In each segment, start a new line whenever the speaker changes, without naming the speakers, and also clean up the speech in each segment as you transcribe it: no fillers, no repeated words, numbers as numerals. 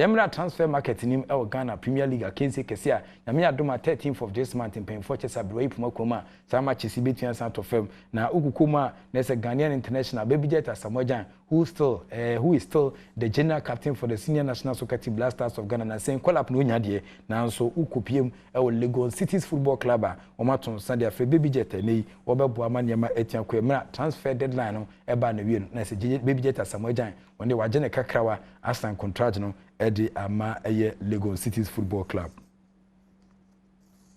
Yɛmmra transfer market nim ɛwɔ Ghana Premier League akansie kɛse a Nyame adom a 13th of this month mpanyinfoɔ kyɛ sɛ aberewa yi poma kurom a saa matches yi bɛtumi asan atɔ fam. Na wokokɔ mu a, na ɛsɛ Ghanaian international Baby Jet Asamoah Gyan, who is still the general captain for the senior national soccer team, Black Stars of Ghana, na sɛn call up na onya deɛ, nanso wokɔpiem ɛwɔ Legon Cities Football Club a wɔn ato nsa de afrɛ Baby Jet. Ɛnɛ yi wɔbɛboa ma nneɛma atua kɔ mmerɛ transfer deadline no ɛbaa na wie no, na sɛ Baby Jet Asamoah Gyan wɔn de wagye ne kakrawa asan contract no ɛde ama ɛyɛ Legon Cities Football Club.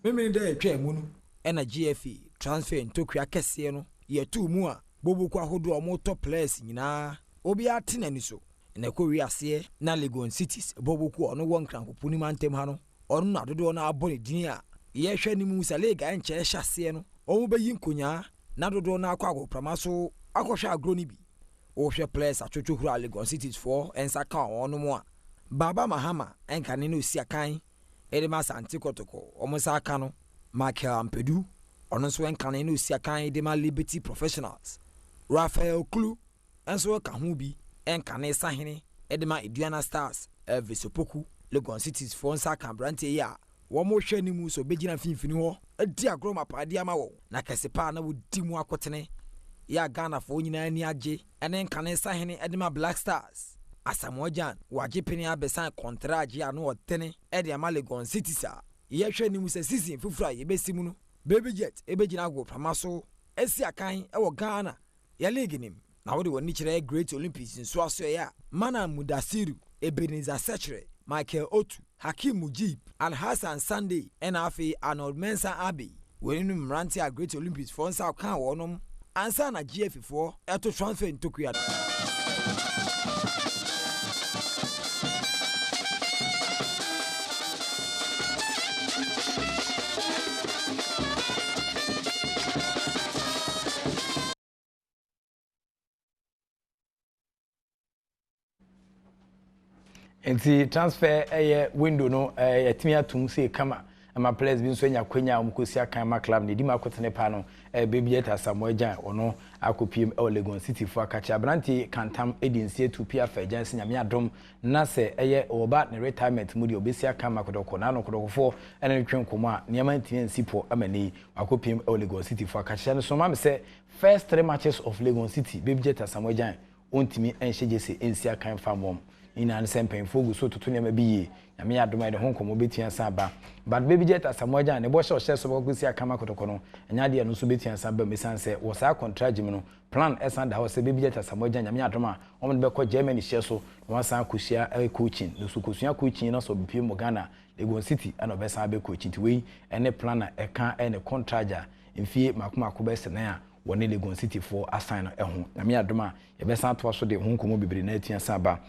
Mímí dɛ ɛtwa mu no ɛna GFA transfer ntokua kɛseɛ no yɛtoo mu a bobuku ahodoɔ a wɔtɔ players nyinaa obiara te n'ani so na ɛkɔ wiaseɛ. Na Legon Cities bobuku a ɔno wɔ Nkrankopo no mu antam ha no, ɔno na dodoɔ no abɔ ne din a yɛhwɛ ne mu sɛ league a ɛnkyɛ hyɛ aseɛ no wɔn bɛyi nkonyaa na dodoɔ no akɔ agoprama so akɔhwɛ agorɔ no bi. Wɔhwɛ players atwotwo huro a Legon Cities foɔ nsa ka wɔn mu a, Baba Mahama ɛnkane no osi akan ɛde ma Asante Kɔtɔkɔ, wɔn nsa aka no. Michael Ampedu, ɔno nso nkane no osi akan de ma Liberty Professionals. Raphael Klu nso ka ho bi, nkane sahene de ma Aduana Stars. Elvis Opoku, Legon Cities foɔ nsa ka aberanteɛ yi a wɔn hwɛ ne mu sɛ ɔbɛgyina mfimfini hɔ adi agorɔ ma paade ama wɔn. Na kɛse paa na wɔdi mu akotene yɛ a Ghanafoɔ nyinaa ani agye ɛne nkane sahene de ma Black Stars, Asamoah Gyan. Wagye pene abɛsan kɔntragye a no ɔtene de ama Legon Cities a yɛhwɛ ne mu sɛ season foforɔ a yɛbɛsi mu no, Baby Jet ɛbɛgyina agoprama so asi akan ɛwɔ Ghana yɛ league nim. Na wode w'ani kyerɛ Great Olympics nso asoɛeɛ a, Mana Mudasiru, Ebenezer Sɛkyerɛ, Michael Otu, Hakim Mujib, Alhassan Sunday ɛna afei Arnold Mensa Abbey, wɔn no mmerante a Great Olympics foɔ nsa ka wɔnom ansa na GFA foɔ ɛto transfer ntokua no.
Nti transfer ɛyɛ window no yɛtumi atum sɛ kama ama players bi nso anya kwanya a wɔn kɔsi akan ma club na edi mu akotene pa no. Baby Jet Asamoah Gyan, ɔno akɔpiem ɛwɔ Legon City fo akakye. Aberante kantam edi nsi etu pia fɛ gyan si Nyame adom na sɛ ɛyɛ ɔba ne retirement mu deɛ, ɔbɛsi akan ma Kɔtɔkɔ na ano Kɔtɔkɔfoɔ ɛne no twe nkɔmɔ a nneɛma ntumi nsi pɔ ama ne yi akɔpiem ɛwɔ Legon City fo akakye no so. Maame sɛ first three matches of Legon City, Baby Jet Asamoah Gyan ɔntumi nhyɛ gyese nsi akan fam. Wɔm nyinaa ne sɛ mpanyinfoɔ gu so toto nneɛma bi yie. Nyame yɛ adom a, yɛde ho nkɔmmɔ bɛtua san ba. But Baby Jet Asamoah Gyan ne bɔhyɛ ɔhyɛ so bɛkɔ si akama Kɔtɔkɔ no, ɛnyɛ adeɛ no nso bɛtua san ba mu, ɛsiane sɛ wɔ saa contract mu no, plan ɛsan da hɔ sɛ Baby Jet Asamoah Gyan, Nyame adom a, wɔn de bɛkɔ Germany hyɛ so na wɔasan akɔhyia ɛyɛ coaching na so kɔsua coaching na sɛ ɔbɛpie mu Ghana, Legon City ɛna ɔbɛsan abɛ coaching. Nti wei ɛne plan a ɛka ɛne contract a mfie mako mako bɛsɛ nan a wɔne Legon City foɔ asan no ɛho. Nyame adom a, yɛbɛsan atoa so de ho nkɔmmɔ bebree na atua san ba.